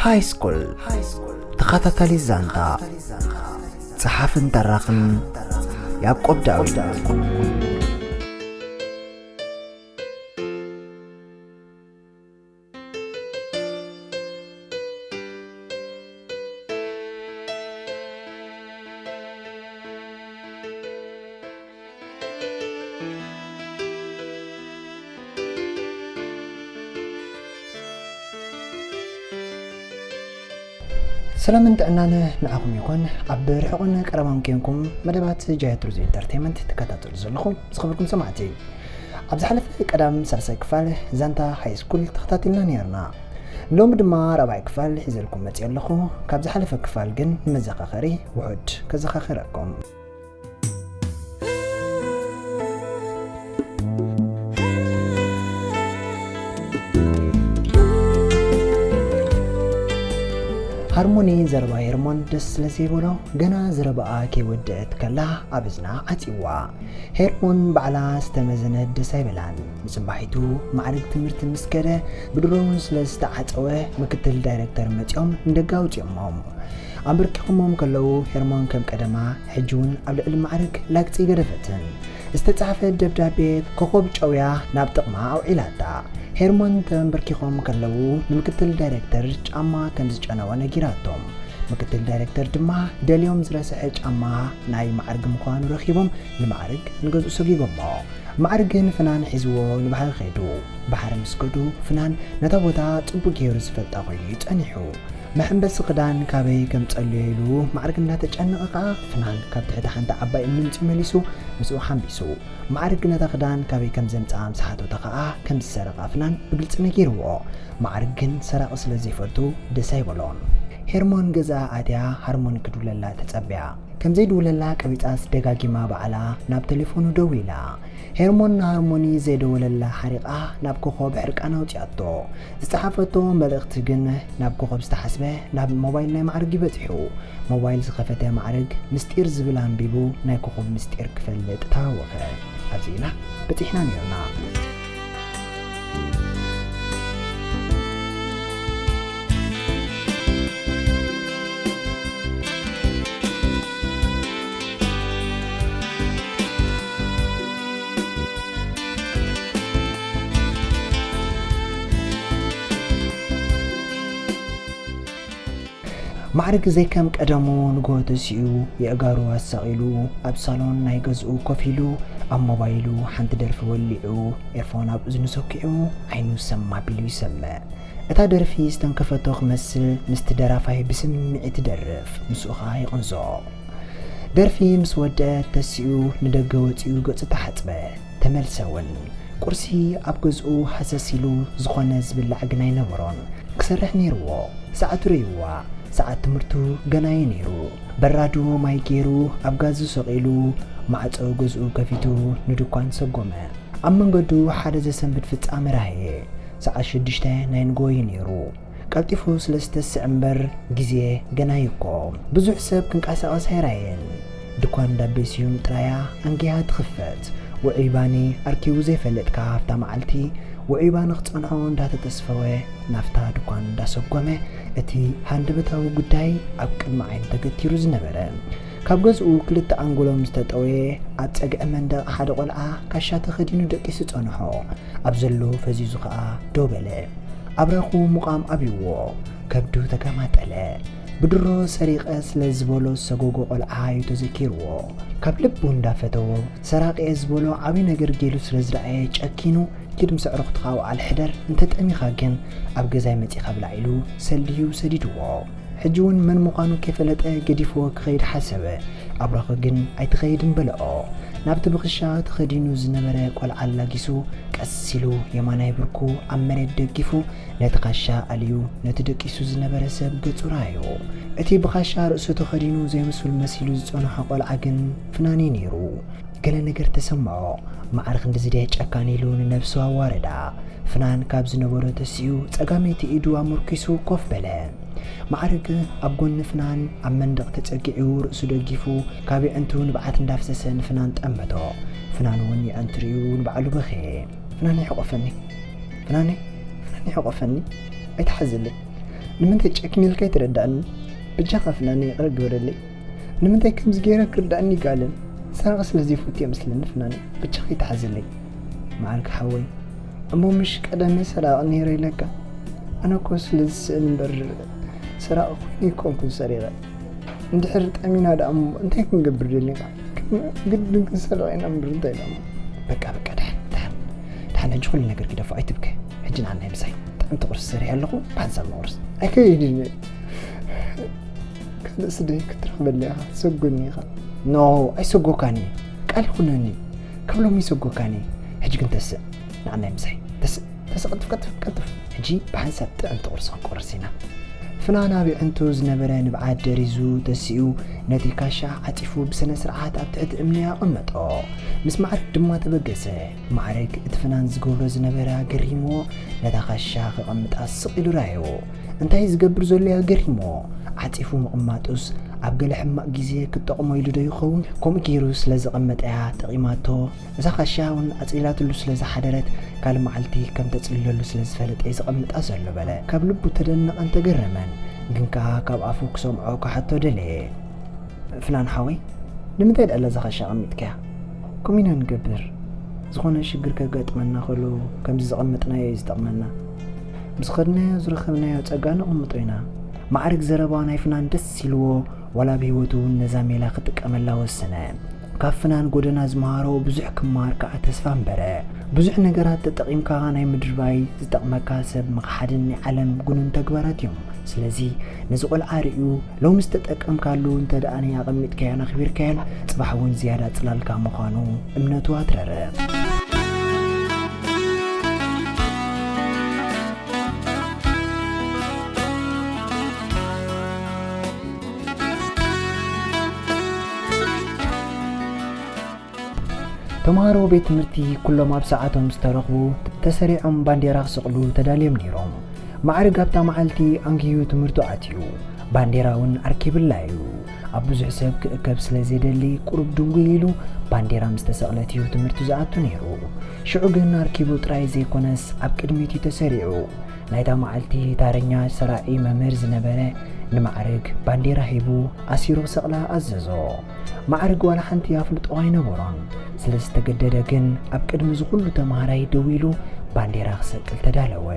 ሃይስኩል ተኸታታሊ ዛንታ፣ ጸሓፍን ተራኽን ያዕቆብ ዳዊት። ሰላምን ጥዕናን ንዓኹም ይኹን። ኣብ ርሑቕን ቀረባን ኬንኩም መደባት ጃያ ቱሪዝም ኢንተርቴይንመንት ትከታተሉ ዘለኹም ዝኸበርኩም ሰማዕቲ፣ ኣብ ዝሓለፈ ቀዳም ሳልሳይ ክፋል ዛንታ ሃይ ስኩል ተኸታቲልና ነይርና። ሎሚ ድማ ራብዓይ ክፋል ሒዘልኩም መፅእ ኣለኹ። ካብ ዝሓለፈ ክፋል ግን ንመዘኻኸሪ ውሑድ ከዘኻኽረኩም። ሃርሞኒ ዘረባ ሄርሞን ደስ ስለ ዘይበሎ፣ ገና ዘረባኣ ከይወደአት ከላ ኣብ እዝና ዓጺዋ። ሄርሞን ባዕላ ዝተመዘነት ደስ ኣይበላን። ንጽባሒቱ ማዕርግ ትምህርቲ ምስ ከደ፣ ብድሮ እውን ስለ ዝተዓጸወ፣ ምክትል ዳይረክተር መጺኦም ንደገ ኣውጺኦሞም። ኣንበርኪኾሞም ከለዉ፣ ሄርሞን ከም ቀደማ ሕጂ እውን ኣብ ልዕሊ ማዕርግ ላግጺ ገደፈትን። ዝተጻሕፈ ደብዳቤ ኮኾብ ጨውያ ናብ ጥቕማ ኣውዒላታ። ሄርሞን ተንበርኪኾም ከለዉ፣ ንምክትል ዳይረክተር ጫማ ከም ዝጨነወ ነጊራቶም። ምክትል ዳይረክተር ድማ ደልዮም ዝረስሐ ጫማ ናይ ማዕርግ ምዃኑ ረኺቦም ንማዕርግ ንገዝኡ ሰጒጎሞ። ማዕርግን ፍናን ሒዝዎ ንባሕሪ ከይዱ። ባሕሪ ምስ ከዱ፣ ፍናን ነታ ቦታ ጽቡቕ ገይሩ ዝፈልጣ ኮይኑ እዩ ጸኒሑ። መሐንበሲ ክዳን ካበይ ከምጸልዮ ኢሉ ማዕርግ እንዳተጨነቐ ኸኣ፣ ፍናን ካብ ትሕቲ ሓንቲ ዓባይ እምኒ ምጺኡ መሊሱ ምስኡ ሓንቢሱ። ማዕርግ ነታ ክዳን ካበይ ከም ዘምጽኣ ምስ ሓተቶ ኸኣ፣ ከም ዝሰረቓ ፍናን ብግልጺ ነጊርዎ። ማዕርግ ግን ሰራቒ ስለ ዘይፈቱ ደስ ኣይበሎን። ሄርሞን ገዝኣ ኣትያ ሃርሞኒ ክድውለላ ተጸብያ። ከም ዘይድውለላ ቀቢጻስ ደጋጊማ ባዕላ ናብ ቴሌፎኑ ደዊላ። ሄርሞን ንሃርሞኒ ዘይደወለላ ሓሪቓ ናብ ኮኾብ ሕርቃን ኣውጺኣቶ። ዝጸሓፈቶ መልእኽቲ ግን ናብ ኮኾብ ዝተሓስበ ናብ ሞባይል ናይ ማዕርግ እዩ በጺሑ። ሞባይል ዝኸፈተ ማዕርግ ምስጢር ዝብል ኣንቢቡ ናይ ኮኾብ ምስጢር ክፈልጥ ተሃወኸ። ኣብዚ ኢና በጺሕና ነይርና። ማዕርግ ዘይከም ቀደሙ ንግሆ ተሲኡ የእጋሩ ኣሳቒሉ ኣብ ሳሎን ናይ ገዝኡ ኮፍ ኢሉ ኣብ ሞባይሉ ሓንቲ ደርፊ ወሊዑ ኤርፎን ኣብ እዝኑ ሰኪዑ ዓይኑ ሰም ኣቢሉ ይሰምዕ። እታ ደርፊ ዝተንከፈቶ ክመስል ምስቲ ደራፋይ ብስምዒት ይደርፍ፣ ምስኡ ኸኣ ይቕንዞ። ደርፊ ምስ ወደአት ተሲኡ ንደገ ወጺኡ ገጹ ተሓጽበ። ተመልሰ እውን ቁርሲ ኣብ ገዝኡ ሃሰስ ኢሉ ዝኾነ ዝብላዕ ግን ኣይነበሮን። ክሰርሕ ነይርዎ። ሰዓቱ ርእይዋ። ሰዓት ትምህርቱ ገና እዩ ነይሩ። በራዱ ማይ ገይሩ ኣብ ጋዙ ሰቒሉ ማዕጾ ገዝኡ ከፊቱ ንድኳን ሰጎመ። ኣብ መንገዱ ሓደ ዘሰንብድ ፍጻመ ረኣየ። ሰዓት ሽዱሽተ ናይ ንግሆ እዩ ነይሩ። ቀልጢፉ ስለ ዝተስዕ እምበር ግዜ ገና እዩ እኮ። ብዙሕ ሰብ ክንቀሳቐስ ኣይረኣየን። ድኳን እንዳ ቤስዩም ጥራያ ኣንጊሃ ትኽፈት። ውዑይ ባኒ ኣርኪቡ ዘይፈልጥ ከኣ ኣብታ መዓልቲ ውዑይ ባኒ ክጸንሖ እንዳተተስፈወ ናብታ ድኳን እንዳሰጎመ እቲ ሃንደበታዊ ጉዳይ ኣብ ቅድሚ ዓይኑ ተገቲሩ ዝነበረ። ካብ ገዝኡ ክልተ ኣንጎሎም ዝተጠወየ ኣብ ጸግዒ መንደቕ ሓደ ቆልዓ ካሻ ተኸዲኑ ደቂሱ ጸንሖ። ኣብ ዘሎ ፈዚዙ ከኣ ደው በለ። ኣብራኹ ምቋም ኣብይዎ፣ ከብዱ ተገማጠለ። ብድሮ ሰሪቐ ስለ ዝበሎ ዝሰጎጎ ቆልዓ እዩ ተዘኪርዎ። ካብ ልቡ እንዳፈተዎ፣ ሰራቒ እየ ዝበሎ ዓብዪ ነገር ገይሩ ስለ ዝረኣየ ጨኪኑ፣ ኪድ ምስ ኣዕሩኽትኻ ኣውዓል ሕደር፣ እንተጠሚኻ ግን ኣብ ገዛይ መጺኻ ብላዕ ኢሉ ሰልዩ ሰዲድዎ። ሕጂ እውን መን ምዃኑ ከይፈለጠ ገዲፍዎ ክኸይድ ሓሰበ። ኣብራኹ ግን ኣይትኸይድን በልዖ። ናብቲ ብኽሻ ተኸዲኑ ዝነበረ ቆልዓ ኣላጊሱ ቀስ ኢሉ የማናይ ብርኩ ኣብ መሬት ደጊፉ ነቲ ካሻ ኣልዩ ነቲ ደቂሱ ዝነበረ ሰብ ገጹ ረኣዮ። እቲ ብኻሻ ርእሱ ተኸዲኑ ዘይምስል መሲሉ ዝጸንሖ ቆልዓ ግን ፍናን እዩ ነይሩ። ገለ ነገር ተሰምዖ። ማዕረ ክንድዚ ድየ ጨካን ኢሉ ንነብሱ ኣዋረዳ። ፍናን ካብ ዝነበሮ ተሲኡ ጸጋመይቲ ኢዱ ኣመርኪሱ ኮፍ በለ። ማዕርግ ኣብ ጎኒ ፍናን ኣብ መንደቕ ተጸጊዑ ርእሱ ደጊፉ ካብ የዕንቱ ንብዓት እንዳፍሰሰ ንፍናን ጠመቶ። ፍናን እውን የዕንቱ ርእዩ ንባዕሉ በኸየ። ፍናን ይሕቆፈኒ፣ ፍናን፣ ፍናን ይሕቆፈኒ፣ ኣይትሓዝለይ። ንምንታይ ጨኪን ኢልካ ኣይትረዳእኒ? በጃኻ ፍናን ይቕረ ግበረለይ። ንምንታይ ከምዚ ገይረ ክርዳእኒ ይከኣልን? ሰራቒ ስለ ዘይፈቱ እየ መስለኒ ፍናን፣ በጃኻ ይትሓዘለይ። መዓርግ ሓወይ፣ እሞ ምሽ ቀደመ ሰራቒ ነይረ ኢለካ? ኣነ እኮ ስለ ዝስእን እምበር ሰራቒ ኮይነ ኣይኮንኩን ሰሪቐ። እንድሕር ጠሚና ደኣ እሞ እንታይ ክንገብር ደሊና? ግድን ክንሰርቕ ኢና እምበር እንታይ ደኣ እሞ። በቃ በቃ፣ ደሓን ደሓን ደሓን፣ ሕጂ ኩሉ ነገር ግደፎ፣ ኣይትብከ። ሕጂ ንዓናይ ምሳይ ጥዕምቲ ቁርሲ ሰሪሐ ኣለኹ፣ ብሓንሳብ ንቑርስ። ኣይከይድን እየ። ካልእ ስደይ ክትረኽበለይ ኢኻ፣ ትሰጎኒ ኢኻ። ኖ፣ ኣይሰጎካን እየ። ቃል ይኹነኒ። ካብ ሎሚ ይሰጎካን እየ። ሕጂ ግን ተስእ፣ ንዓናይ ምሳይ። ተስእ፣ ተስእ፣ ቀልጥፍ፣ ቀልጥፍ፣ ቀልጥፍ። ሕጂ ብሓንሳብ ጥዕምቲ ቁርሲ ክንቆርስ ኢና። ፍናን ኣብ የዕንቱ ዝነበረ ንብዓት ደሪዙ ተሲኡ ነቲ ካሻ ዓጺፉ ብስነ ስርዓት ኣብ ትሕቲ እምኒ ኣቐመጦ። ምስ ማዕርግ ድማ ተበገሰ። ማዕርግ እቲ ፍናን ዝገብሮ ዝነበረ ኣገሪምዎ ነታ ካሻ ከቐምጣ ስቕ ኢሉ ረኣዮ። እንታይ ዝገብር ዘሎ እዩ ኣገሪምዎ። ዓጺፉ ምቕማጡስ ኣብ ገለ ሕማቕ ግዜ ክትጠቕሞ ኢሉ ዶ ይኸውን? ከምኡ ገይሩ ስለ ዘቐመጠያ ጠቒማቶ። እዛ ካሻ እውን ኣጽሊላትሉ ስለ ዝሓደረት ካልእ መዓልቲ ከም ተጽልለሉ ስለ ዝፈለጠ እዩ ዘቐምጣ ዘሎ በለ። ካብ ልቡ ተደነቐን ተገረመን። ግን ከኣ ካብ ኣፉ ክሰምዖ ክሓቶ ደለየ። ፍናን ሓወይ፣ ንምንታይ ደኣ እዛ ካሻ ኣቐሚጥካያ? ከምኡ ኢና ንገብር። ዝኾነ ሽግር ከጋጥመና ከሎ ከምዚ ዘቐመጥናዮ እዩ ዝጠቕመና። ምስ ኸድናዮ ዝረኸብናዮ ጸጋ ነቐምጦ ኢና። ማዕርግ ዘረባ ናይ ፍናን ደስ ኢልዎ፣ ዋላ ኣብ ህይወቱ እውን ነዛ ሜላ ክጥቀመላ ወሰነ። ካብ ፍናን ጎደና ዝመሃሮ ብዙሕ ክመሃር ከኣ ተስፋ ኣንበረ። ብዙሕ ነገራት ተጠቒምካ ናይ ምድርባይ ዝጠቕመካ ሰብ ምኽሓድን ናይ ዓለም ግኑን ተግባራት እዮም። ስለዚ ነዚ ቆልዓ ርእዩ ሎሚ ዝተጠቀምካሉ እንተ ደኣ ኣቐሚጥካዮን ኣኽቢርካዮን፣ ጽባሕ እውን ዝያዳ ጽላልካ ምዃኑ እምነቱ ኣትረረ። ተምሃሮ ቤት ትምህርቲ ኩሎም ኣብ ሰዓቶም ዝተረኽቡ ተሰሪዖም ባንዴራ ክሰቕሉ ተዳልዮም ነይሮም። ማዕርግ ኣብታ መዓልቲ ኣንጊሁ ትምህርቱ ኣትዩ። ባንዴራ እውን ኣርኪብላ እዩ። ኣብ ብዙሕ ሰብ ክእከብ ስለ ዘይደሊ ቁሩብ ድንጉይ ኢሉ ባንዴራ ምስ ተሰቕለት እዩ ትምህርቱ ዝኣቱ ነይሩ። ሽዑ ግን ኣርኪቡ ጥራይ ዘይኮነስ ኣብ ቅድሚት እዩ ተሰሪዑ። ናይታ መዓልቲ ታረኛ ሰራዒ መምህር ዝነበረ ንማዕርግ ባንዴራ ሂቡ ኣሲሩ ክሰቕላ ኣዘዞ። ማዕርግ ዋላ ሓንቲ ኣፍልጦ ኣይነበሮን። ስለ ዝተገደደ ግን ኣብ ቅድሚ ዝኹሉ ተምሃራይ ደው ኢሉ ባንዴራ ክሰቅል ተዳለወ።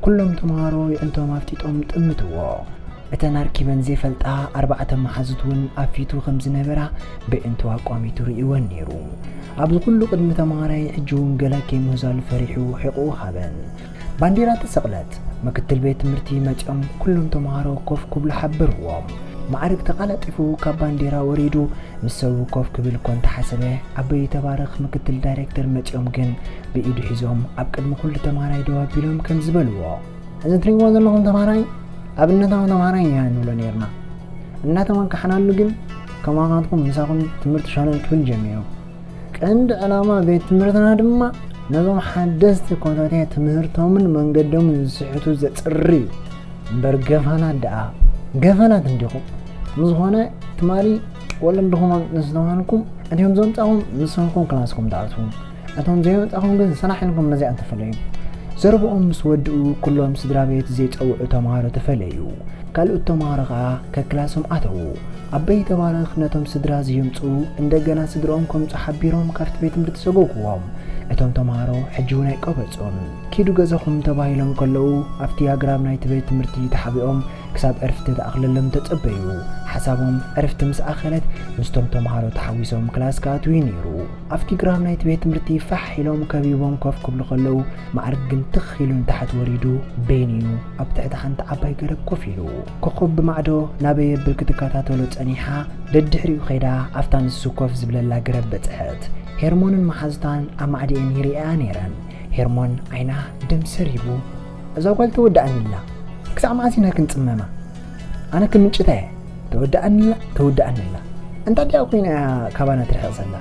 ኩሎም ተምሃሮ የዕንቶም ኣፍጢጦም ጥምትዎ። እተን ኣርኪበን ዘይፈልጣ ኣርባዕተ መሓዙት እውን ኣብ ፊቱ ከም ዝነበራ ብእንቱ ኣቋሚቱ ርእይወን ነይሩ። ኣብዚ ኩሉ ቅድሚ ተምሃራይ ሕጂ እውን ገለ ከይምህዛሉ ፈሪሑ ሕቖኡ ሃበን። ባንዴራ ተሰቕለት። ምክትል ቤት ትምህርቲ መጺኦም ኩሎም ተምሃሮ ኮፍ ክብሉ ሓበርዎም። ማዕርግ ተቓላጢፉ ካብ ባንዴራ ወሪዱ ምስ ሰቡ ኮፍ ክብል እኮ እንተሓሰበ፣ ኣበይ ተባረኽ ምክትል ዳይሬክተር መጺኦም ግን ብኢዱ ሒዞም ኣብ ቅድሚ ኩሉ ተምሃራይ ደው ኣቢሎም ከምዚ በልዎ። እዚ እትርእይዎ ዘለኹም ተምሃራይ ኣብነታዊ ተምሃራይ ኢና ንብሎ ነይርና። እናተመካሕናሉ ግን ከማኻትኩም ምሳኹም ትምህርቲ ሸነን ክብል ጀሚሩ። ቀንዲ ዕላማ ቤት ትምህርትና ድማ ነዞም ሓደስቲ ኮተቴ ትምህርቶምን መንገዶምን ዝስሕቱ ዘጽሪ እዩ። እምበር ገፋናት ደኣ፣ ገፋናት እንዲኹም። ምዝኾነ ትማሊ ወለድኹም ምስ ተባህልኩም፣ እቲኦም ዘምጻኹም ንስኹም ክላስኩም ትኣትዉ። እቶም ዘይመጻኹም ግን ሰራሕ ኢልኩም በዚኣ ተፈለዩ። ዘረብኦም ምስ ወድኡ፣ ኩሎም ስድራ ቤት ዘይጸውዑ ተምሃሮ ተፈለዩ። ካልኦት ተምሃሮ ኸኣ ከክላሶም ኣተዉ። ኣበይ ተባረኽ ነቶም ስድራ ዘየምጽኡ እንደገና ስድርኦም ከምጹ ሓቢሮም ካብቲ ቤት ትምህርቲ ሰጎግዎም። እቶም ተምሃሮ ሕጂ እውን ኣይቀበጹን። ኪዱ ገዛኹም ተባሂሎም ከለዉ ኣብቲ ኣግራብ ናይቲ ቤት ትምህርቲ ተሓቢኦም ክሳብ ዕርፍቲ ትኣኽለሎም ተጸበዩ። ሓሳቦም ዕርፍቲ ምስ ኣኸለት ምስቶም ተምሃሮ ተሓዊሶም ክላስ ክኣትዉ እዩ ነይሩ። ኣብቲ ግራብ ናይቲ ቤት ትምህርቲ ፋሕ ኢሎም ከቢቦም ኮፍ ክብሉ ከለዉ ማዕርግ ግን ትኽ ኢሉ ንታሕቲ ወሪዱ በይኑ እዩ ኣብ ትሕቲ ሓንቲ ዓባይ ገረብ ኮፍ ኢሉ። ኮኾብ ብማዕዶ ናበይ የብል ክትከታተሎ ጸኒሓ ደድሕሪኡ ኸይዳ ኣብታ ንሱ ኮፍ ዝብለላ ገረብ በጽሐት። ሄርሞንን መሓዙታን ኣብ ማዕድኤን ይርእያ ነይረን። ሄርሞን ዓይና ደም ሰሪቡ፣ "እዛ ጓል ተወድኣኒ ኣላ። ክሳዕ መዓስ ኢና ክንጽመማ? ኣነ ክምንጭታ እየ። ተወድኣኒ ኣላ፣ ተወድኣኒ ኣላ። እንታይ ደኣ ኮይና እያ ካባና ትርሕቕ ዘላ?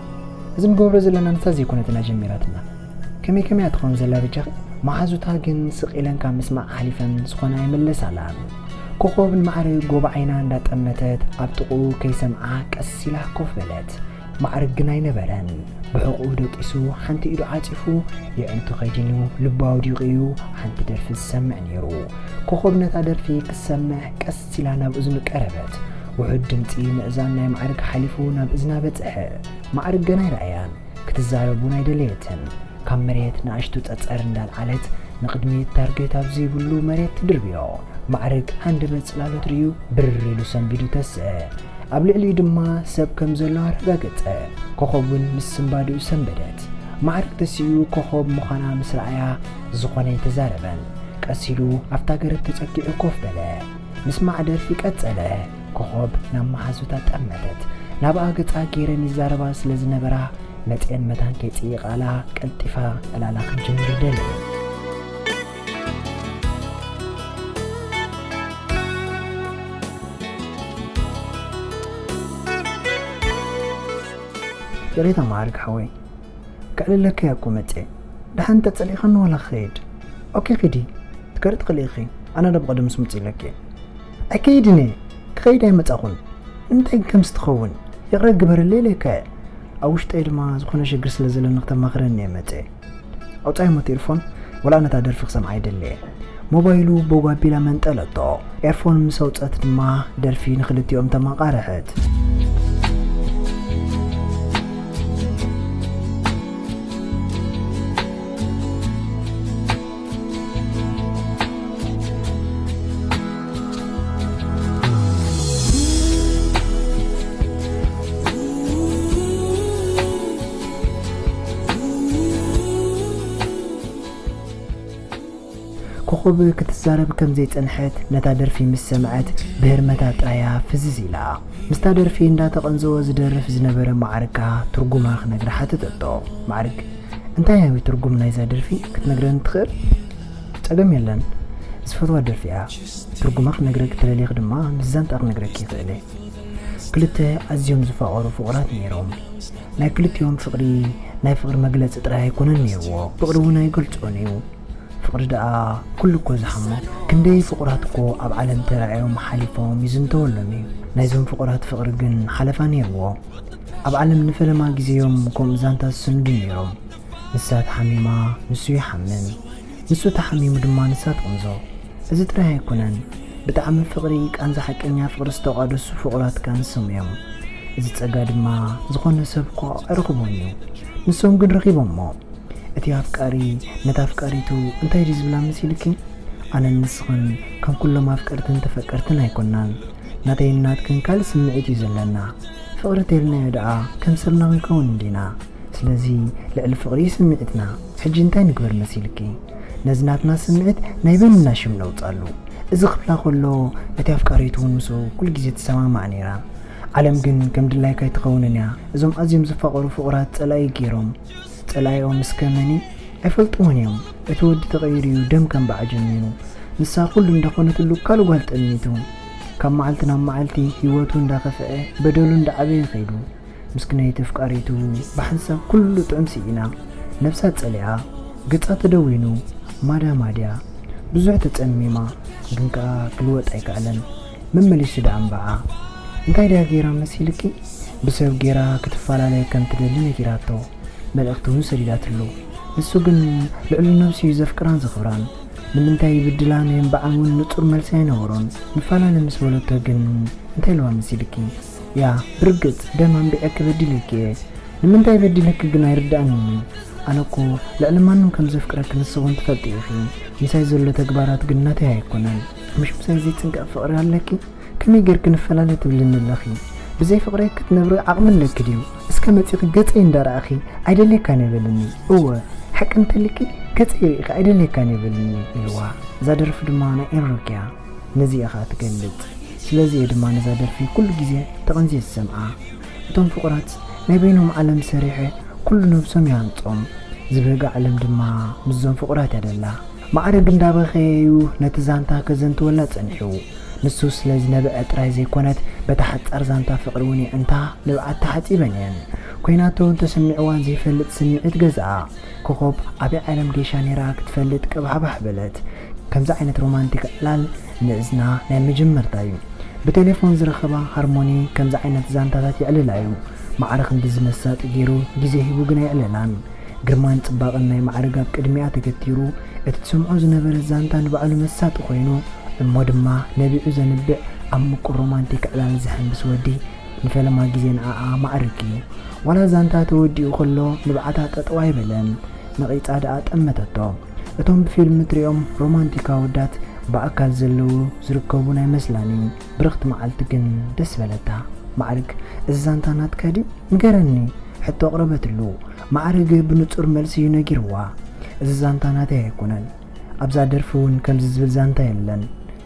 እዚ ንገብሮ ዘለና ንሳ ዘይኮነትና ጀሚራትና። ከመይ ከመይ እያ ትኸውን ዘላ በጃኺ?" መሓዙታ ግን ስቕ ኢለን ካብ ምስማዕ ሓሊፈን ዝኾነ ኣይመለሳላን። ኮኾብ ንማዕረ ጎቦ ዓይና እንዳጠመተት ኣብ ጥቕኡ ከይሰምዓ ቀስ ኢላ ኮፍ በለት። ማዕርግ ግን ኣይነበረን። ብሕቑኡ ደቂሱ፣ ሓንቲ ኢዱ ዓጺፉ፣ የዕንቱ ከይዲኑ፣ ልቡ ኣውዲቑ እዩ ሓንቲ ደርፊ ዝሰምዕ ነይሩ። ኮኾብ ነታ ደርፊ ክትሰምዕ ቀስ ኢላ ናብ እዝኑ ቀረበት። ውሑድ ድምጺ ምእዛን ናይ ማዕርግ ሓሊፉ ናብ እዝና በጽሐ። ማዕርግ ገና ኣይረኣያን። ክትዛረብ እውን ኣይደለየትን። ካብ መሬት ንኣሽቱ ጸጸር እንዳልዓለት ንቕድሚት ታርጌት ኣብ ዘይብሉ መሬት ትድርብዮ። ማዕርግ ሃንደበት ጽላሎት ርእዩ ብርር ኢሉ ሰንቢዱ ተስአ። ኣብ ልዕሊኡ ድማ ሰብ ከም ዘሎ ኣረጋገጸ። ኮኾብ እውን ምስ ስንባዲኡ ሰንበደት። ማዕርግ ተሲኡ ኮኾብ ምዃና ምስ ረኣያ ዝኾነ ኣይተዛረበን። ቀስ ኢሉ ኣብታ ገረብ ተጸጊዑ ኮፍ በለ። ምስማዕ ደርፊ ቀጸለ። ኮኾብ ናብ መሓዙታ ጠመተት። ናብኣ ገጻ ገይረን ይዛረባ ስለ ዝነበራ መጺኤን መታን ከይጽይቓላ ቀልጢፋ ዕላላ ክትጅምር ደለየት። ይቕሬታ ማዕርግ ሓወይ፣ ከዕልለኪ እያ እኮ መጽየ። ደሓን እንተጸሊእኻኒ ዋላ ክኸይድ። ኦኬ ኪዲ፣ ትከዲ ትኽእሊ ኢኺ። ኣነ ዶ ብቐደምስ ምጽእ ኢለኪ እየ። ኣይከይድን እየ። ክኸይድ ኣይመጻኹን። ንምንታይ ከምዚ ትኸውን? ይቕረ ግበረለይ ኢለካ እየ። ኣብ ውሽጠይ ድማ ዝኾነ ሽግር ስለ ዘለኒ ክተማኽረኒ እየ መጽየ። ኣውጻእሞ እቲ ኢርፎን፣ ወላ ነታ ደርፊ ክሰምዓ ኣይደሊ እየ። ሞባይሉ ቦግ ኣቢላ መንጠለቶ። ኤርፎን ምስ ኣውጸት ድማ ደርፊ ንኽልቲኦም ተማቓርሐት። ኮኾብ ክትዛረብ ከም ዘይጸንሐት ነታ ደርፊ ምስ ሰምዐት ብህርመታ ጥራያ ፍዝዝ ኢላ። ምስታ ደርፊ እንዳተቐንዘወ ዝደርፍ ዝነበረ ማዕርግ ከኣ ትርጉማ ክነግራ ሓተተቶ። ማዕርግ፣ እንታይ እዩ ትርጉም ናይዛ ደርፊ ክትነግረኒ ትኽእል? ጸገም የለን። ዝፈትዋ ደርፊ እያ። ትርጉማ ክነግረኪ ተደሊኺ ድማ ምስ ዛንታ ክነግረኪ ይኽእል እየ። ክልተ ኣዝዮም ዝፋቐሩ ፍቑራት ነይሮም። ናይ ክልቲኦም ፍቕሪ ናይ ፍቕሪ መግለጺ ጥራይ ኣይኮነን ነይርዎ። ፍቕሪ እውን ኣይገልጾን እዩ። ፍቕሪ ደኣ ኩሉ እኮ ዝሓሞ። ክንደይ ፍቑራት እኮ ኣብ ዓለም ተራእዮም ሓሊፎም ይዝንተወሎም እዩ። ናይዞም ፍቑራት ፍቕሪ ግን ሓለፋ ነይርዎ። ኣብ ዓለም ንፈለማ ግዜዮም ከምኡ ዛንታ ዝስንዱ ነይሮም። ንሳ ተሓሚማ፣ ንሱ ይሓምም። ንሱ ተሓሚሙ ድማ ንሳ ትቕንዞ። እዚ ጥራይ ኣይኮነን። ብጣዕሚ ፍቕሪ፣ ቃንዛ ሓቀኛ ፍቕሪ ዝተቋደሱ ፍቑራት ከኣ ንሶም እዮም። እዚ ጸጋ ድማ ዝኾነ ሰብ እኮ ኣይረኽቦን እዩ። ንሶም ግን ረኺቦሞ። እቲ ኣፍቃሪ ነታ ኣፍቃሪቱ እንታይ ድዩ ዝብላ መሲልኪ? ኣነን ንስኽን ከም ኩሎም ኣፍቀርትን ተፈቀርትን ኣይኮናን። ናተይን ናትክን ካልእ ስምዒት እዩ ዘለና። ፍቕሪ ተይልናዮ ደኣ ከም ሰብና ክንከውን እንዲና። ስለዚ ልዕሊ ፍቕሪ እዩ ስምዒትና። ሕጂ እንታይ ንግበር መሲልኪ? ነዚ ናትና ስምዒት ናይ በይንና ሽም ነውጻሉ። እዚ ክብላ ከሎ እቲ ኣፍቃሪቱ እውን ምስኡ ኩሉ ግዜ ትሰማማዕ ነይራ። ዓለም ግን ከም ድላይካ ኣይትኸውንን እያ። እዞም ኣዝዮም ዝፋቐሩ ፍቑራት ጸላኢ ገይሮም ጸላኢኦም እስከ መን እዩ? ኣይፈልጥዎን እዮም። እቲ ወዲ ተቐይሩ እዩ ደም ከንብዓ ጀሚሩ። ንሳ ኩሉ እንዳኾነትሉ ካልእ ጓል ጠሚቱ። ካብ መዓልቲ ናብ መዓልቲ ህይወቱ እንዳኸፍአ በደሉ እንዳዓበየ ከይዱ። ምስክነይቲ ኣፍቃሪቱ ብሓንሳብ ኩሉ ጥዑም ስኢና። ነብሳ ጸሊኣ፣ ገጻ ተደዊኑ፣ ማዳ ማድያ። ብዙሕ ተጸሚማ፣ ግን ከኣ ክልወጥ ኣይከኣለን። መመሊሱ ደኣ ኣንብዓ። እንታይ ድያ ገይራ መሲልኪ? ብሰብ ገይራ ክትፈላለየ ከም ትደሊ ነጊራቶ። መልእኽቲ እውን ሰዲዳትሉ። ንሱ ግን ልዕሊ ነብሱ እዩ ዘፍቅራን ዘኽብራን። ንምንታይ ይብድላን የንብዓን እውን ንጹር መልሲ ኣይነበሮን። ንፈላለ ምስ በለቶ ግን እንታይ ኢልዋ መሲልኪ? ያ፣ ብርግጽ ደም ኣንቢዐኪ በዲለኪ እየ። ንምንታይ በዲለኪ ግን ኣይርድኣንን እዩ። ኣነ እኮ ልዕሊ ማንም ከም ዘፍቅረኪ ንስኺ እውን ትፈልጢ ኢኺ። ምሳይ ዘሎ ተግባራት ግን ናተይ ኣይኮነን። ምሽ ምሳይ ዘይጽንቀቕ ፍቕሪ ኣለኪ? ከመይ ጌርኪ ንፈላለ ትብልኒ ኣለኺ? ብዘይ ፍቕረይ ክትነብሪ ዓቕሚ ኣለኪ ድዩ? እስከ መጺኺ ገጸይ እንዳረኣኺ ኣይደልየካን እየ በልኒ። እወ፣ ሓቂ እንተልኪ ገጸይ ርኢኺ ኣይደልየካን እየ በልኒ ኢልዋ። እዛ ደርፊ ድማ ናይ ኤንሮክ እያ። ነዚ እያ ኸኣ ትገልጽ። ስለዚ እየ ድማ ነዛ ደርፊ ኩሉ ግዜ ተቐንዝየ ዝሰምዓ። እቶም ፍቑራት ናይ በይኖም ዓለም ሰሪሐ ኩሉ ነብሶም ይሃንጾም። ዝብህጋ ዓለም ድማ ምስዞም ፍቑራት እያ ደላ። ማዕርግ እንዳበኸየ እዩ ነቲ ዛንታ ከዘንትወላ ጸኒሑ። ንሱ ስለ ዝነብዐ ጥራይ ዘይኮነት፣ በታ ሓጻር ዛንታ ፍቕሪ እውን የዕንታ ንብዓት ተሓጺበን እየን። ኮይናቶ እንተሰሚዕዋን ዘይፈልጥ ስምዒት ገዝኣ። ኮኾብ ኣበይ ዓለም ጌሻ ነይራ ክትፈልጥ ቅብሕባሕ በለት። ከምዚ ዓይነት ሮማንቲክ ዕላል ንእዝና ናይ መጀመርታ እዩ። ብቴሌፎን ዝረኸባ ሃርሞኒ ከምዚ ዓይነት ዛንታታት የዕልላ እዩ። ማዕረ ክንድዚ መሳጢ ገይሩ ግዜ ሂቡ ግን ኣየዕለላን። ግርማን ጽባቐን ናይ ማዕርግ ኣብ ቅድሚኣ ተገቲሩ፣ እቲ ትሰምዖ ዝነበረት ዛንታ ንባዕሉ መሳጢ ኮይኑ፣ እሞ ድማ ነቢዑ ዘንብዕ ኣብ ምቁር ሮማንቲክ ዕላል ዝሕምብስ ወዲ ንፈለማ ግዜ ንዓኣ ማዕርግ እዩ። ዋላ ዛንታ ተወዲኡ ከሎ ንብዓታ ጠጠው ኣይበለን፣ ነቒጻ ደኣ ጠመተቶ። እቶም ብፊልም ትሪኦም ሮማንቲክ ኣወዳት ብኣካል ዘለዉ ዝርከቡ ናይ መስላኒ። ብርኽቲ መዓልቲ ግን ደስ በለታ። ማዕርግ፣ እዚ ዛንታ ናትካ ድዩ? ንገረኒ፣ ሕቶ ኣቕረበትሉ። ማዕርግ ብንጹር መልሲ እዩ ነጊርዋ። እዚ ዛንታ ናተይ ኣይኮነን። ኣብዛ ደርፊ እውን ከምዚ ዝብል ዛንታ የለን።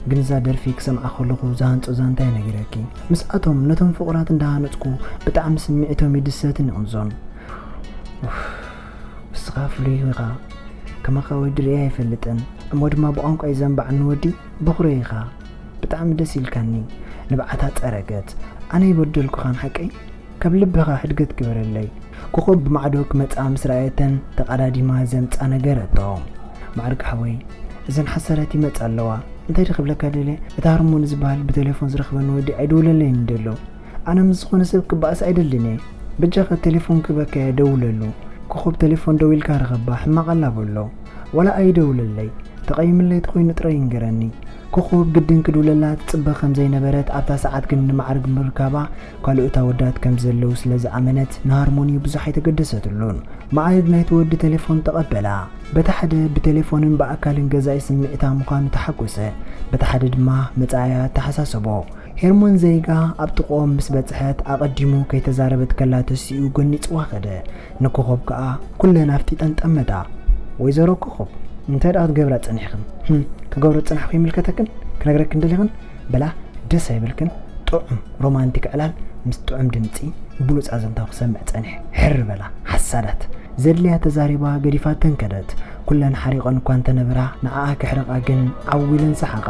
ግን እዛ ደርፊ ክሰምዓ ከለኹ ዝሃንጾ ዛንታ እየ ነጊረኪ። ምስኣቶም ነቶም ፍቑራት እንዳሃነጽኩ ብጣዕሚ ስምዒቶም ይድሰትን ይቕንዞን። ኡፍ፣ ንስኻ ፍሉይ ኢኻ። ከማኻ ወዲ ርእየ ኣይፈልጥን። እሞ ድማ ብቋንቋ እዩ ዘንባዕኒ ወዲ በኹረይ ኢኻ። ብጣዕሚ ደስ ኢልካኒ። ንብዓታ ጸረገት። ኣነ ይበደልኩኻን ሓቀይ? ካብ ልብኻ ሕድገት ግበረለይ። ኮኾብ ብማዕዶ ክመጻ ምስ ረኣየተን ተቓዳዲማ ዘምጻ ነገረቶ። ማዕርግ ሓወይ፣ እዘን ሓሳዳት ይመጻ ኣለዋ። እንታይ ዶ ክብለካ ደልየ? እቲ ሃርሞኒ ዝበሃል ብቴሌፎን ዝረኽበኒ ወዲ ኣይደውለለይን ደሎ። ኣነ ምስ ዝኾነ ሰብ ክበኣስ ኣይደልን እየ። በጃኻ ቴሌፎን ክበካ እየ፣ ደውለሉ። ኮኾብ ቴሌፎን ደዊልካ ርኸባ፣ ሕማቕ ኣላ በሎ። ዋላ ኣይደውለለይ። ተቐይምለይ ተኾይኑ ጥራይ ይንገረኒ። ኮኾብ ግድን ክድውለላ ትጽበ ከም ዘይነበረት፣ ኣብታ ሰዓት ግን ንማዕርግ ምርካባ ካልኦት ኣወዳት ከም ዘለዉ ስለ ዝኣመነት ንሃርሞኒ ብዙሕ ኣይተገደሰትሉን። ማዕርግ ናይቲ ወዲ ቴሌፎን ተቐበላ። በቲ ሓደ ብቴሌፎንን ብኣካልን ገዛኢ ስምዒታ ምዃኑ ተሓጎሰ። በቲ ሓደ ድማ መጻኢኣ ኣተሓሳሰቦ። ሄርሞን ዘይጋ ኣብ ጥቕኦም ምስ በጽሐት ኣቐዲሙ ከይተዛረበት ከላ ተሲኡ ጎኒጽዋ ከደ። ንኮኾብ ከኣ ኩለን ኣፍጢጠን ጠመታ። ወይዘሮ ኮኾብ፣ እንታይ ደኣ ክትገብራ ጸኒሕክን? ህም፣ ክገብሮ ዝጸናሕኩ ይምልከተክን? ክነግረክን ደሊኽን? በላ፣ ደስ ኣይብልክን? ጥዑም ሮማንቲክ ዕላል ምስ ጥዑም ድምጺ ብሉጽ ኣዘንታዊ ክሰምዕ ጸኒሐ። ሕር በላ፣ ሓሳዳት። ዘድልያ ተዛሪባ ገዲፋተን ከደት። ኩለን ሓሪቐን እኳ እንተነበራ፣ ንዓኣ ክሕርቓ ግን ዓው ኢለን ሰሓቓ።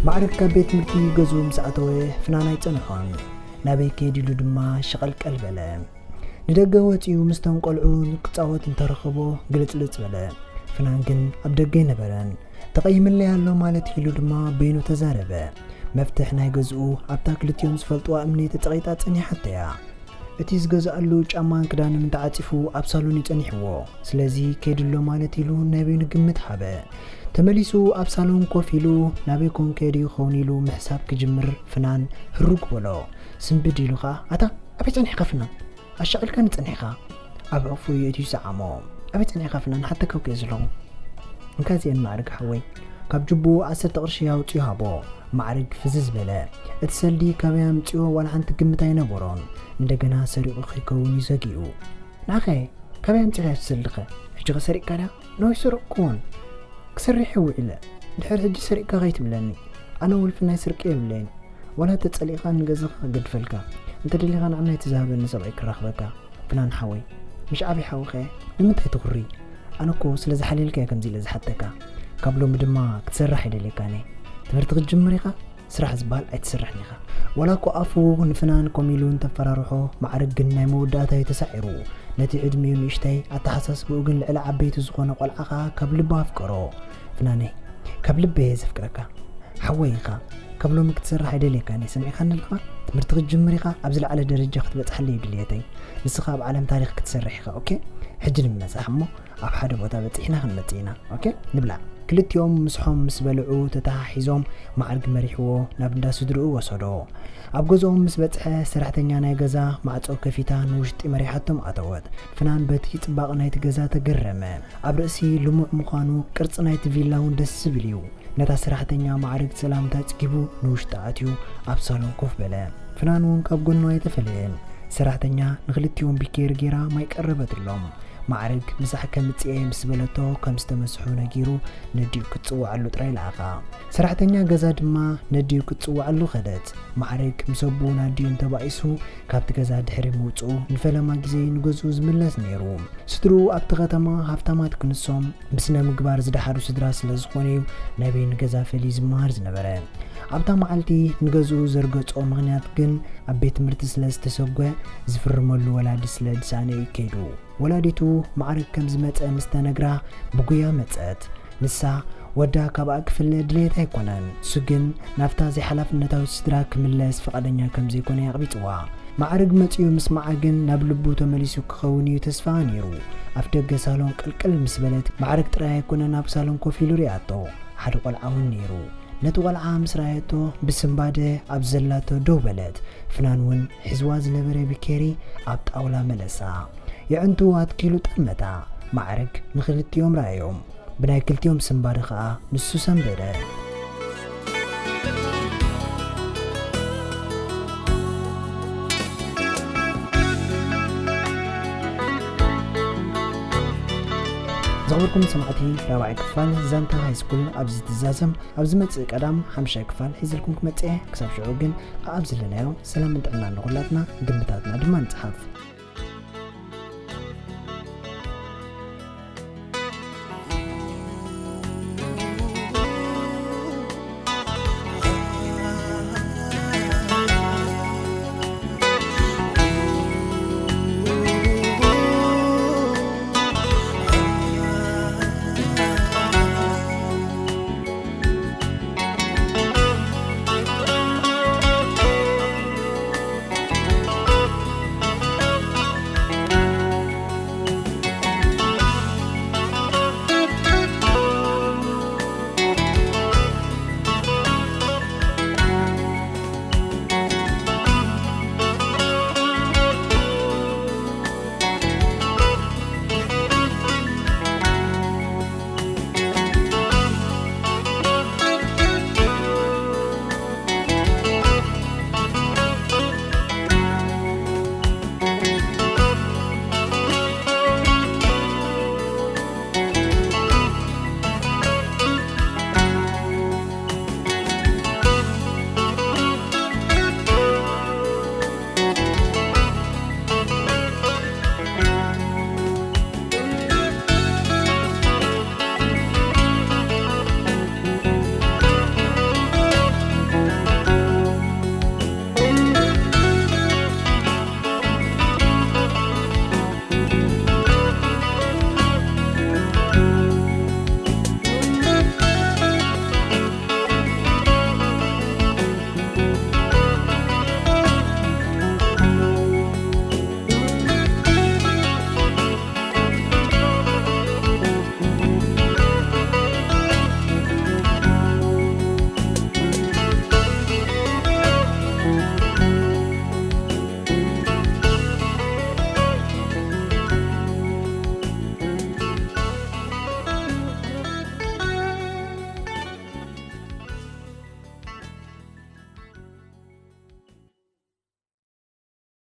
ማዕርግ ካብ ቤት ትምህርቲ ገዝኡ ምስ ኣተወ ፍናን ኣይጸንሖን። ናበይ ከይድ ኢሉ ድማ ሸቐልቀል በለ። ንደገ ወጺኡ ምስቶም ቆልዑ ክጻወት እንተረኸቦ ግልጽልጽ በለ። ፍናን ግን ኣብ ደገ ኣይነበረን። ተቐይምለይ ኣሎ ማለት ኢሉ ድማ በይኑ ተዛረበ። መፍትሕ ናይ ገዝኡ ኣብታ ክልቲኦም ዝፈልጥዋ እምኒ ተጸቒጣ ጸኒሓቶ እያ። እቲ ዝገዝኣሉ ጫማን ክዳንን ተዓጺፉ ኣብ ሳሎን እዩ ጸኒሕዎ። ስለዚ ከይድሎ ማለት ኢሉ ናይ በይኑ ግምት ሃበ። ተመሊሱ ኣብ ሳሎን ኮፍ ኢሉ ናበይ ኮን ከይዱ ይኸውን ኢሉ ምሕሳብ ክጅምር ፍናን ህሩግ በሎ። ስንብድ ኢሉ ኸኣ፣ ኣታ ኣበይ ጸኒሕካ ፍናን? ኣሻቒልካኒ ጸኒሕካ። ኣብ ሕቑፉ የእትዩ ሰዓሞ። ኣበይ ጸኒሕካ ፍናን? ሓተካ እኮ እየ ዘለኹ። እንካ እዚኤን ማዕርግ ሓወይ። ካብ ጅቡኡ ዓሰርተ ቅርሺ ኣውጺኡ ሃቦ። ማዕርግ ፍዝዝ በለ። እቲ ሰልዲ ካበይ ኣምጺኦ ዋላ ሓንቲ ግምት ኣይነበሮን። እንደገና ሰሪቑ ከይከውን እዩ ዘጊኡ። ንዓኸ ካበይ ኣምጺእካዮ እቲ ሰልድኸ? ሕጂ ኸ ሰሪቕካ ድያ? ኖ ኣይሰረቕኩዎን። ክሰርሕ እየ ውዒለ። ድሕሪ ሕጂ ሰሪቕካ ከይትብለኒ። ኣነ ውልፊ ናይ ስርቂ የብለይን። ዋላ ተጸሊእካ ንገዛኻ ክገድፈልካ። እንተ ደሊኻ ንዓና ኣይትዝሃበኒ ሰብኣይ ክራኽበካ። ፍናን ሓወይ፣ ምሽ ዓቢ ሓውኸ ንምንታይ ትኹሪ? ኣነ እኮ ስለ ዝሓልየልካ እየ ከምዚ ኢለ ዝሓተካ። ካብ ሎሚ ድማ ክትሰርሕ ኣይደልየካን እየ። ትምህርቲ ክትጅምር ኢኻ፣ ስራሕ ዝበሃል ኣይትሰርሕን ኢኻ። ዋላ እኮ ኣፉ ንፍናን ኮም ኢሉ እንተፈራርሖ፣ ማዕርግ ግን ናይ መወዳእታ እዩ ተሳዒሩ። ነቲ ዕድሚኡ ንእሽተይ፣ ኣተሓሳስባኡ ግን ልዕሊ ዓበይቲ ዝኾነ ቆልዓ ኸኣ ካብ ልቡ ኣፍቀሮ። ፍናነይ፣ ካብ ልበይ እየ ዘፍቅረካ። ሓወይ ኢኻ። ካብ ሎሚ ክትሰርሕ ኣይደልየካን እየ፣ ሰሚዕካኒ ኣለኻ? ትምህርቲ ክትጅምር ኢኻ፣ ኣብ ዝለዓለ ደረጃ ክትበጽሓለይ እዩ ድልየተይ። ንስኻ ኣብ ዓለም ታሪኽ ክትሰርሕ ኢኻ፣ ኦኬ? ሕጂ ንምበጻሕ እሞ ኣብ ሓደ ቦታ በጺሕና ክንመጽእ ኢና፣ ኦኬ? ንብላዕ። ክልቲኦም ምስሖም ምስ በልዑ ተተሓሒዞም ማዕርግ መሪሕዎ ናብ እንዳ ስድርኡ ወሰዶ። ኣብ ገዝኦም ምስ በጽሐ ሰራሕተኛ ናይ ገዛ ማዕጾ ከፊታ ንውሽጢ መሪሓቶም ኣተወት። ፍናን በቲ ጽባቐ ናይቲ ገዛ ተገረመ። ኣብ ርእሲ ልሙዕ ምዃኑ ቅርጺ ናይቲ ቪላ እውን ደስ ዝብል እዩ። ነታ ሰራሕተኛ ማዕርግ ሰላምታ ጽጊቡ ንውሽጢ ኣትዩ ኣብ ሳሎን ኮፍ በለ። ፍናን እውን ካብ ጎኑ ኣይተፈለየን። ሰራሕተኛ ንኽልቲኦም ቢኬር ጌራ ማይ ቀረበትሎም። ማዕርግ ምሳሕ ከምጽእ እየ ምስ በለቶ ከም ዝተመስሑ ነጊሩ ነዲኡ ክትጽውዓሉ ጥራይ ለኣኻ። ሰራሕተኛ ገዛ ድማ ነዲኡ ክትጽውዓሉ ከደት። ማዕርግ ምስ ኣቦኡ ናዲኡን ተባኢሱ ካብቲ ገዛ ድሕሪ ምውጽኡ ንፈለማ ግዜ ንገዝኡ ዝምለስ ነይሩ። ስድርኡ ኣብቲ ከተማ ሃፍታማት ክንሶም ብስነ ምግባር ዝደሓሩ ስድራ ስለ ዝኾኑ እዩ ናበይ ንገዛ ፈልዩ ዝመሃር ዝነበረ። ኣብታ መዓልቲ ንገዝኡ ዘርገጾ ምኽንያት ግን ኣብ ቤት ትምህርቲ ስለ ዝተሰጎ ዝፍርመሉ ወላዲ ስለ ዝሰኣነ እዩ ከይዱ። ወላዲቱ ማዕርግ ከም ዝመጸ ምስ ተነግራ ብጉያ መጸት። ንሳ ወዳ ካብኣ ክፍለ ድሌት ኣይኮነን። እሱ ግን ናብታ ዘይሓላፍነታዊት ስድራ ክምለስ ፍቓደኛ ከም ዘይኮነ ኣቕቢጽዋ። ማዕርግ መጺኡ ምስ መዓ ግን ናብ ልቡ ተመሊሱ ክኸውን እዩ ተስፋ ነይሩ። ኣፍ ደገ ሳሎን ቅልቅል ምስ በለት ማዕርግ ጥራይ ኣይኮነን ኣብ ሳሎን ኮፍ ኢሉ ሪኣቶ። ሓደ ቆልዓ እውን ነይሩ። ነቲ ቆልዓ ምስ ረኣየቶ ብስንባደ ኣብ ዘላቶ ደው በለት። ፍናን እውን ሒዝዋ ዝነበረ ቢኬሪ ኣብ ጣውላ መለሳ። የዕንቱ ኣትኪሉ ጠመታ። ማዕርግ ንኽልቲኦም ረኣዮም። ብናይ ክልቲኦም ስንባደ ኸኣ ንሱ ሰንበደ። ዝኽብርኩም ሰማዕቲ፣ ራብዓይ ክፋል ዛንታ ሃይስኩል ኣብዚ ትዛዘም። ኣብ ዝመጽእ ቀዳም ሓምሻይ ክፋል ሒዝልኩም ክመጽእ እየ። ክሳብ ሽዑ ግን ኣብ ዘለናዮ ሰላምን ጥዕናን ንኹላትና፣ ግምታትና ድማ ንጽሓፍ።